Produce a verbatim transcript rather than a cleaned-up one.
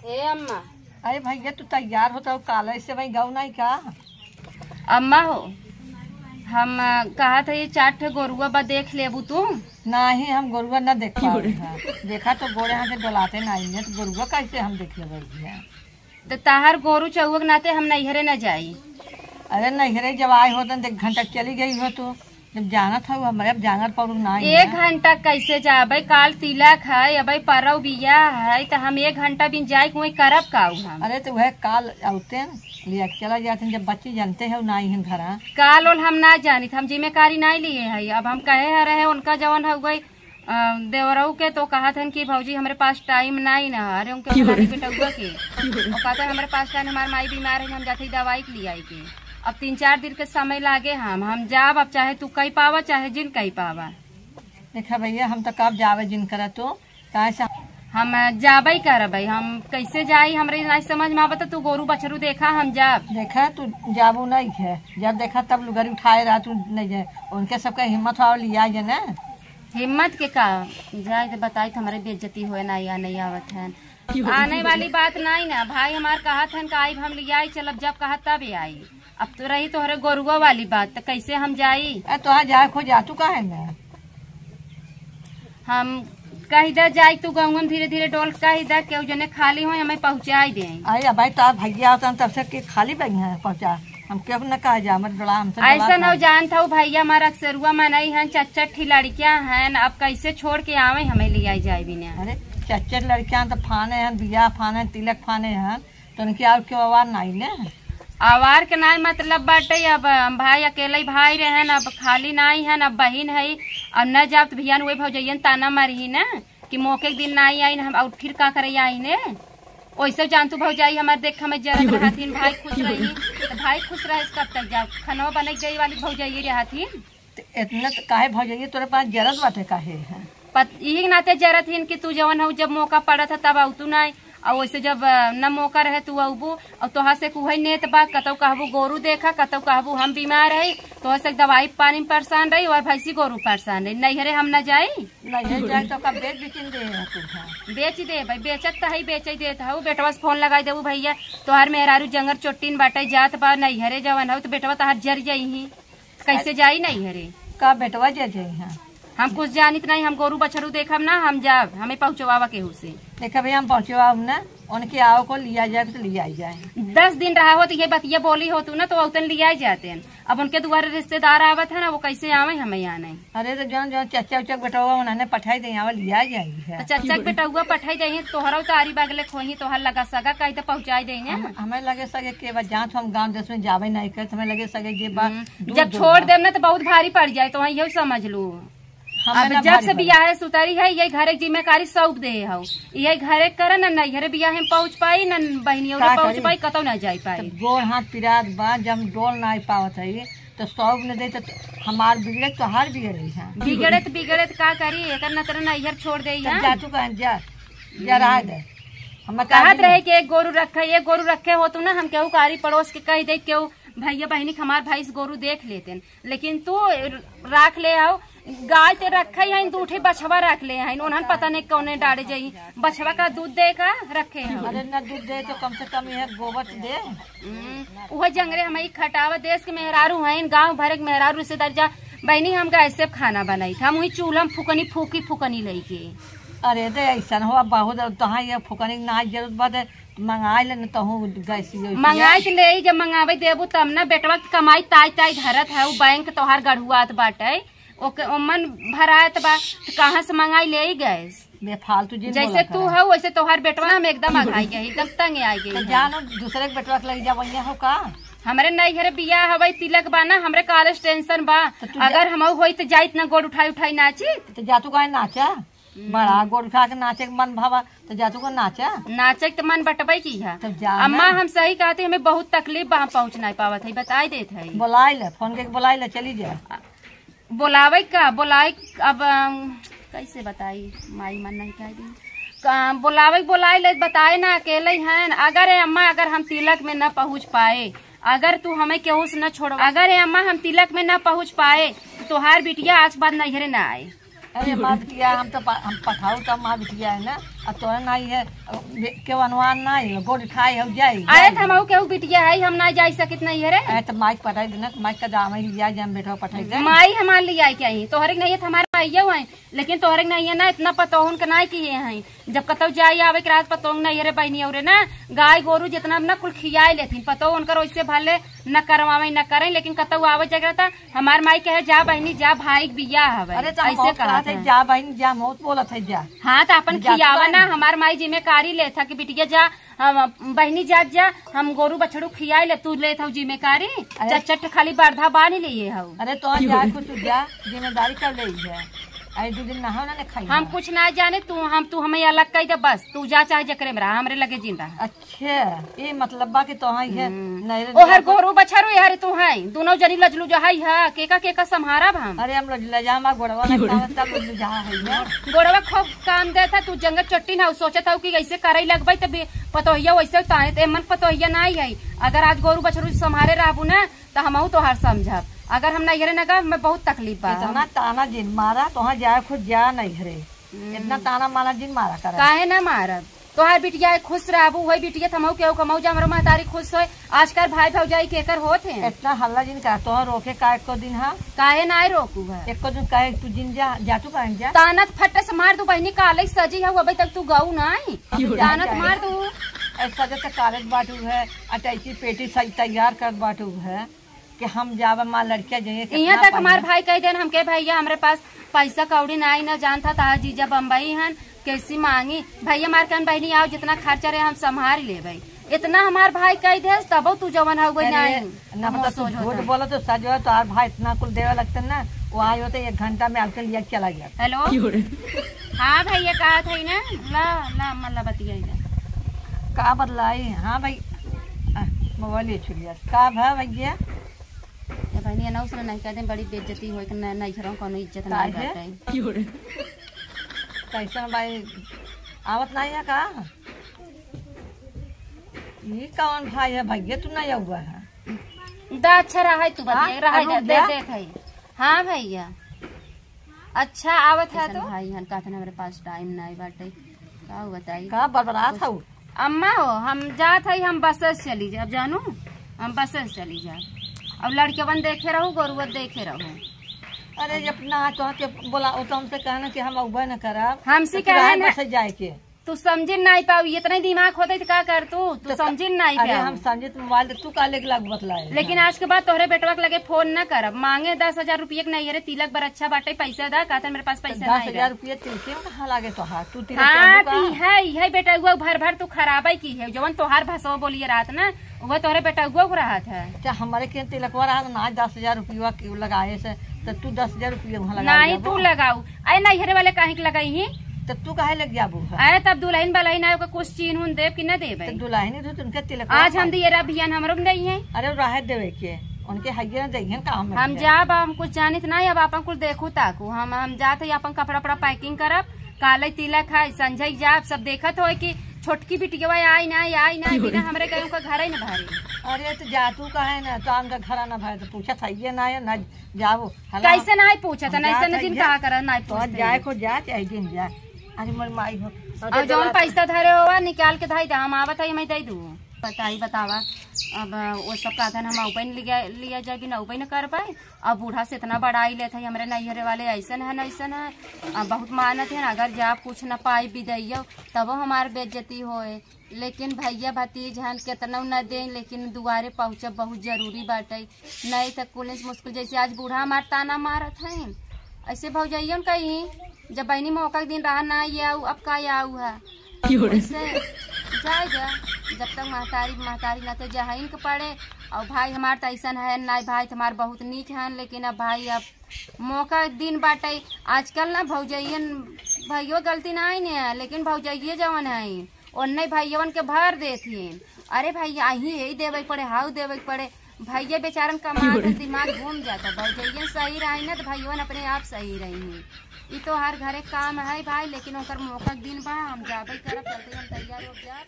ए अम्मा। अरे भैया, तू तैयार होत हो, कॉलेज से वहीं गऊ नहीं का? अम्मा हो, हम, अ, कहा था ये चार ठे गोरुआ बा, देख लेबू तू। नहीं, हम गोरुआ न देख पावे हैं। देखा तो गोड़े हाथे डोलाते नहीं है, तो गोरुआ कैसे हम देख लेबे भैया? तो ताहर गोरू चउआ के नाते हम नैहरे न जाई। अरे नैहरे जब आए हो तो एक घंटा चली गई हो तू। जब जानत हऊ, हमरे अब जांगर पौरुख ना आई एक ना। घंटा कैसे जाबे? काल तिलक है, अबे परव बियाह है, तो हम एक घंटा बिन जाए के वहीं करब काऊ हम? अरे तो वह काल औते न, लिया के चला जाते न, जब बच्ची जानते हो ना आई हैं घरा। काल ओल हम ना जानित, हम जिम्मेदारी नहीं लिए है। अब हम कहे है रहे उनका जवन हो गई, अ, देवरऊ के, तो कहत हन कि भौजी हमरे पास टाइम नहीं ना। अरे उनके फलानी बेटउआ के, वो कहते हैं हमरे पास टाइम, हमार माई बीमार है, हम जाते ही दवाई के लिए आई के। अब तीन चार दिन के समय लागे, हम हम जाब, अब चाहे तू कही पावा चाहे जिन कही पावा। देखा भैया, हम तो कब जावे जिन करा तो, काहे से हम जाबे करबे, हम कैसे जाई, हमरे नहीं समझ में आवत। तू गोरू बछरू देखा, हम जाब। देखा तू जाबू नहीं है, जब देखा तब लुगरी उठाए रहा तू नहीं जाए, उनके सबका हिम्मत हो लिया जे ना। हिम्मत के का, जाए तो बताई तो हमारे बेइज्जती होए ना या नहीं आवत है। आने वाली बात नहीं ना, भाई हमार कहत हन कि आइब हम लियाई चलब, जब कहत तब आई। अब तो रही तोहरे गोरुआ वाली बात, तो कैसे हम जाई? ए, तोहार जाए खो जा, तू काहे ना? हम कही दा जाई, तू गंगन धीरे धीरे डोल कही दा, केहू जने खाली होई, हमें पहुँचाई दे। अरे भाई, तार भैया होता तब से के खाली बई हैं पहुँचा, हम केहू न कहा जा, मत डोला हमसे डोला ऐसा न था। जानत हऊ भैया, हमार अक्सरुआ मनई हन, चच्चर ठी लड़कियां हन, अब कैसे छोड़ के आवे हमें लियाई जाए बिना? अरे चच्चर लड़कियां तो फाने हन, बियाह फाने, तिलक फाने हन, तो उनके और क्यों आवार नहीं ने? आवार के ना मतलब बाटे, अब हम भाई अकेले ही भाई रहन, अब खाली नहीं हन, अब बहिन है, अब न जाब तो भैया न वही भौजैयन ताना मारी ना कि मौके के दिन नहीं आई न हम, और फिर का करे आई ने? ओइसे जान तू भौजाई हमार देख हमें जरत रहथिन, भाई खुश रही, तो भाई खुश रहे, कब तक जाओ? खनवा बने गई वाली भौजाई रहथिन। तो इतना तो काहे भौजाई तोरे पास जरत बाटे काहे है? पत-, यही के नाते जरत हिन कि तू जवन हऊ जब मौका पड़त है तब आऊ तू नाई, और वैसे जब, अ, न मौका रहे तू अउबू, और तोहा से कुहई नेत बा, कतौ कहबू गोरू देखा, कतौ कहबू हम बीमार है, तोहा से दवाई पानी में परेशान रही और भैंसी गोरू परेशान रही, नैहरे हम न जाई। नहीं जाए तो का बेच बिकिन दे है तू, हाँ। बेच दे भाई, बेचत तो है, बेच देत हऊ, बेटवा से फोन लगाई देबू, भैया तोहार मेहरारू जंगर चोट्टीन बाटे, जात बा नैहरे जवन हऊ, तो बेटवा तोहार जर जाई ही, कैसे जाई नैहरे? का बेटवा जर जाई, हाँ। हम कुछ जानित नहीं, हम गोरू बछरू देखब ना, हम जाब, हमें पहुँचवावा केहू से। देखा भैया, हम पहुँचवाब ना, उनके आओ को लिया जाए तो लिया जाए। दस दिन रहा होत, ये बतिया बोली होतू ना, तो उतन लिया जाते हैं। अब उनके दुआरे रिश्तेदार आवत है ना, वो कैसे आवे, हमें यहाँ नहीं। अरे तो जौन, जौन चच्चा उच्चा के बेटवा उन्होंने पठाई दे, यहाँ लिया जाई है। तो चच्चा के बेटवा पठाई दे, तोहरा तो आरी बगले खोही, तोहर लगा सगा कहीं तो पहुँचाई दे हैं। हम, हमें लगे सगे के बा, जहाँ तो हम गाँव देश में जावे नहीं करे, तो हमें लगे सगे के बा, हम्म, दूर जब दूर छोड़ बा। देब ना तो बहुत भारी पड़ जाए, तो वहाँ यही समझ लू। हमें अब ना जब भारी से पड़े। बियाहे सुतरी है, ये घरे के जिम्मेदारी सौंप दे हऊ। ये घरे करे ना, नैहरे बियाहे में पहुँच पाई, ना बहिनी और का पहुँच करी? पाई, कतौ ना जाई पाई। तब गोड़ हाथ पिरात बा, जब डोल ना पावत है, तो सौंप न दे, तो हमार बिगड़े, तोहार बिगड़े है। बिगड़े तो बिगड़े तो का करी, एकर ना तरह नैहर छोड़ दे तब यहाँ। जा तू कहें, जा, जा रहा दे। हम कहत रहे कि एक गोरू रखे, एक गोरू रखे हो तू ना, हम केहू कारी पड़ोस के कह दे, केहू भैया बहिनी के हमार भैंस गोरू देख लेते। लेकिन तू राख ले आओ, गाय ते रखे हैं, दू ठे बछवा रख ले हैं, उन्हन पता नहीं कौने डाले जाई, बछवा का दूध दे का रखे हैं। अरे ना दूध दे तो कम से कम यह गोबर तो दे। हम्म, उहे जंगरे हम ई खटावा देश के मेहरारू हैं, गांव भर के मेहरारू रिश्तेदार जा, बहनी हम गैस से खाना बनाई, हम वही चूल्हा में फुकनी फूकी फुकनी लेके। अरे दे ऐसा हो, अब बहुत तहाँ ये फुकनी ना जरूरत बाटे, मंगाई ले न तहूँ गैस ये। मंगाई के ले, जब मंगावे देबू तब ना, बेटवा के कमाई ताई ताई धरत है, उ बैंक तोहार गढ़ुआत बाटे, ओके ओमन भरात बा, तो कहाँ से मंगाई ले गैस? बेफालतू जिन जैसे बोला तू करा। हो वैसे तोहार बेटवा हम एकदम अघाई गए, एकदम तंग आ गए तो हैं। जानो दूसरे के बेटवा के लग जा, वही हो का? हमरे नैहरे बियाह हवई, तिलक बा ना, हमरे कॉलेज टेंशन बा। तो तू जा- अगर हम होई तो जाइत ना, गोड़ उठाई उठाई नाची। तो जा तू काहे नाचा? हम्म। बड़ा गोड़ उठा के नाचे के मन भावा, तो जा तू को नाचा। नाचे के तो मन बटबे की है। तब जा अम्मा, ना। हम सही कहते, हमें बहुत तकलीफ बा, हम पहुँच नहीं पावत है, बताई देत है। बोलाई ले, फोन के बोलाई ले, चली जा। बोलावे का, बोलाई, अब, अम, कैसे बताई, माई मन नहीं कह दी। का, बोलावे, बोलाई ले, बताए ना, अकेले ही हैं। अगर ए अम्मा, अगर हम तिलक में न पहुँच पाए, अगर तू हमें केहू से न छोड़वा, अगर ए अम्मा, हम तिलक में न पहुँच पाए, तो तोहार बिटिया आज के बाद नैहरे ना आए। अरे माँ बिटिया, हम तो पा-, हम पठाऊ तो माँ बिटिया है ना, अब तोरा नाई है, अब बे-, केहू अनवान नाई है, गोड़ खाए हो जाई, अरे जाई। त हमहू केहू बिटिया है, हम ना जाई सकित नहीं है रे। अरे त माई के पठाई देना, माई का दाम लिया जाए, हम बेटवा पठाई दे। माई हमार लिया के आई, तोहरे के नहीं है त हमार माइया हुआ है, लेकिन तोहरे के नहीं है ना, इतना पतोहन के नाई किए हैं। जब कतौ जाई आवे के रात पतोहन नहीं है रे बहनी, और ना गाय गोरू जितना ना कुल खियाए लेथिन, पतोह उनकर वैसे भले न करवावे न करें, लेकिन कतौ आवे जगह त हमार माई कहे, "जा बहिनी, जा, भाई के बियाह हवे।" अरे, त हम ऐसे बहुत कहत कहत है, हैं। "जा बहिनी, जा, हम बहुत बोलत है, जा।" हाँ, त अपन जा खियावा ना, हमार माई जिम्मेकारी लेत है कि बिटिया जा, हम, बहिनी जा, जा, हम गोरू बछड़ू खियाए ले, तू लेत हऊ जिम्मेकारी, अरे। चट चट खाली बरधा बांध लिए हऊ। अरे, तो जा, कुछ जा, जिम्मेदारी कर ले है। अरे, दो दिन नहाओ ना, ने खाई हम ना। कुछ ना जाने, तू, हम, तू हमें अलग कह दे बस, तू जा चाहे जकरे में रहा, हमरे लगे जिन रहा। अच्छा, ये मतलब बा कि तोहाई है, हम्म। नहीं रे, ओहर नहीं। गोरू बछरू यार तू है, दोनों जनी लजलू जो है, है, केका, केका संभारब हम? अरे हम लजलू जा, हमार गोड़वा लगता है, तब लजलू जा है, है। गोड़वा खूब काम देत है, तू जंगल चट्टी ना, सोचत हऊ कि ऐसे करे लगबै, तब पतोहिया वैसे ताने, ते मन पतोहिया ना आई है। अगर आज गोरू बछरू संभारे रहबू ना, त हमहू तोहार समझब। अगर हम नैहरे न गब, मैं बहुत तकलीफ बा। इतना ताना जिन मारा, तोहार जाए खुद जा नैहरे। हम्म। इतना ताना मारा जिन मारा करा। काहे ना मारब? तोहार बिटिया खुश रहबू, वही बिटिया थमऊ केहू कमाऊ जा, हमरो महतारी खुश होए। आजकल भाई भौजाई केकर होत हैं? इतना हल्ला जिन करा, तोहर रोके का एको दिन हा? काहे ना आए रोकू है? एको दिन कहे तू जिन जा, जा तू कहें जा। ताना त फट्टे से मार दू बहिनी, काले सजी है, अबे तक तू गऊ नाई। अबे जा, ताना त जा। मार दू। ऐसा जो तो काले बाटू है, अटैची पेटी सही तैयार कर बाटू है। कि हम जाब, हमार लड़किया जाइए, यहाँ कितना तक हमार बढ़िया। भाई कह देन, हमके भैया हमरे पास पैसा कौड़ी नाई, ना जानता था जीजा बम्बई हन, कैसी मांगी। भैया हमार कहन, "बहिनी आओ, जितना खर्चा रहे हम संभाल लेबै।" इतना हमार भाई कह दे, तबो तू जवन हो गई अरे, नाई। ना हम बता, तू सोच झूठ होता। बोलो तो सच हो, तो यार भाई इतना कुल देवे लगते ना, वो आए होते एक घंटा में आपके लिए चला गया। हेलो। क्यों रे? हाँ भैया, कहा था ही ना, ला, ला, मल्ला बतियाई ना। का बदलाई? हाँ भाई, आ, मोबाइल ये छुड़िया। का भा भैया? ए बहिनी, एना उसने नहीं कह दे, बड़ी बेइज्जती होए कि न-, नैहरों कौनो इज्जत नहीं काहे? बाटे। कैसन भाई, आवत नहीं है का? ई कौन भाई है भैया, तू नहीं आउआ है? दा अच्छा रहा है, तू बतिया, हाँ, रहा है, रुक दे, जा। दे, दे, दे। हाँ भैया। अच्छा, आवत है कैसन तो? भाई हन, कहत हन, "हमरे पास टाइम नाई बाटे।" का बताई? का बरबरात कुछ हऊ? अम्मा हो, हम जात हई, हम बस से चली जाब, जानू, हम बस से चली जाब। अब लड़कवन देखे रहू, गोरुआ देखे रहू। अरे, जब ना तो के बोला, वो तो हमसे कहना कि हम अउबे न करब। हमसे तो कहे तू ना। बस जाए के। तू समझिन नाई पाऊ, इतना ही दिमाग होते तो का कर तू? तू तो समझिन नाई अरे, पाऊ। हम समझे तो मोबाइल तो तू का लेके लाग बतलाए। लेकिन आज के बाद तोहरे बेटवा के लगे फोन न करब। मांगे दस हजार रुपये के नहीं, अरे तिलक बर अच्छा बाटे, पैसा दा, कहते मेरे पास तो पैसा नहीं दस हजार रहा। रुपये तिलके में कहाँ लागे तोहार? तू तिलक हाँ, करबू का? ती है, है बेटा, वो भर भर तू खराबे की है, जवन तोहार भसवा बोलिए रात ना, वो तोहरे बेटा वो रहत है। अच्छा, हमारे के तिलकवा रहा ना, दस हजार रुपया के लगाए से, तो तू दस हजार रुपया वहाँ लगा नहीं, देबो। तू लगाऊ। अरे नैहरे वाले काहे के लगाई ही? तो तू काहे लग जाबू है? अरे तब दुल्हन बलहन आयो का कुछ चीन हुन देब कि न देबे? तो दुल्हन ही तो तुमके तिलक आज हम दिए रहा बिहान हमरो में दई है। अरे रहे देवे के, उनके हइये न दई है काम में हम है। जाब, हम कुछ जानित नहीं, अब आपन कुल देखू ताकू। हम, हम जात है अपन कपड़ा उपड़ा packing करब, काले तिलक है, संझे जाब, सब देखत होए कि छोटकी बिटिया आई ना, आई ना, बिना हमरे गए उनका घर ही न भरे। अरे तो जा तू काहे ना, तो उनका घर ना भरे, तो पूछत हइये ना है, ना जाबो। हला। कैसे नाई पूछत है, हम ऐसे जात न है जिन जा। कहा करत, नाई तो पूछते जाए हैं। को जा, चाहे जिन जा। अरे मोर माई हो। और जौन पैसा धरे हो, निकाल के धाई दे, हम आवत है, मैं दे दू। बताई, बतावा, अब वो सब का धन हम अउबे न लिया, लिया जाए, बिना अउबे न कर पाए। अब बूढ़ा से इतना बड़ाई लेत है, हमरे नैहरे वाले ऐसन है, ऐसन है, अब बहुत मानत है, अगर जा कुछ न पाई बिदैयो, तबो हमार बेइज्जती होए। लेकिन भैया भतीज हन, केतनो न दें, लेकिन दुआरे पहुँचब बहुत जरूरी बाटे। नहीं त कुलिस मुश्किल, जैसे आज बूढ़ा हमार ताना मारत हैं, ऐसे भौजाइयन कही, "जब बहनी मौका के दिन रहा ना, ये आऊ, अब का आऊ है?" क्यों रे? ऐसे जाए जा, जब तक महतारी, महतारी ना तो जहइन के पड़े। और भाई हमार त ऐसन है, ना भाई त हमार बहुत नीक हन, लेकिन अब भाई अब मौका के दिन बाटे। आजकल ना भौजाइयन, भैयो गलती ना है, लेकिन भौजाइये जवन है, ओन्ने भैयवन के भर देथिन। अरे भैया, अहीं यही देवे के पड़े, हाउ देवे के पड़े। भैया बेचारन कमात हैं, दिमाग घूम जाता। भौजैयन सही रही ना, तो भैयवन अपने आप सही रही हैं। ई तो हर घरे काम है भाई, लेकिन ओकर मौका के दिन बा, हम जाबे करब, चलते हम तैयार हो जाब।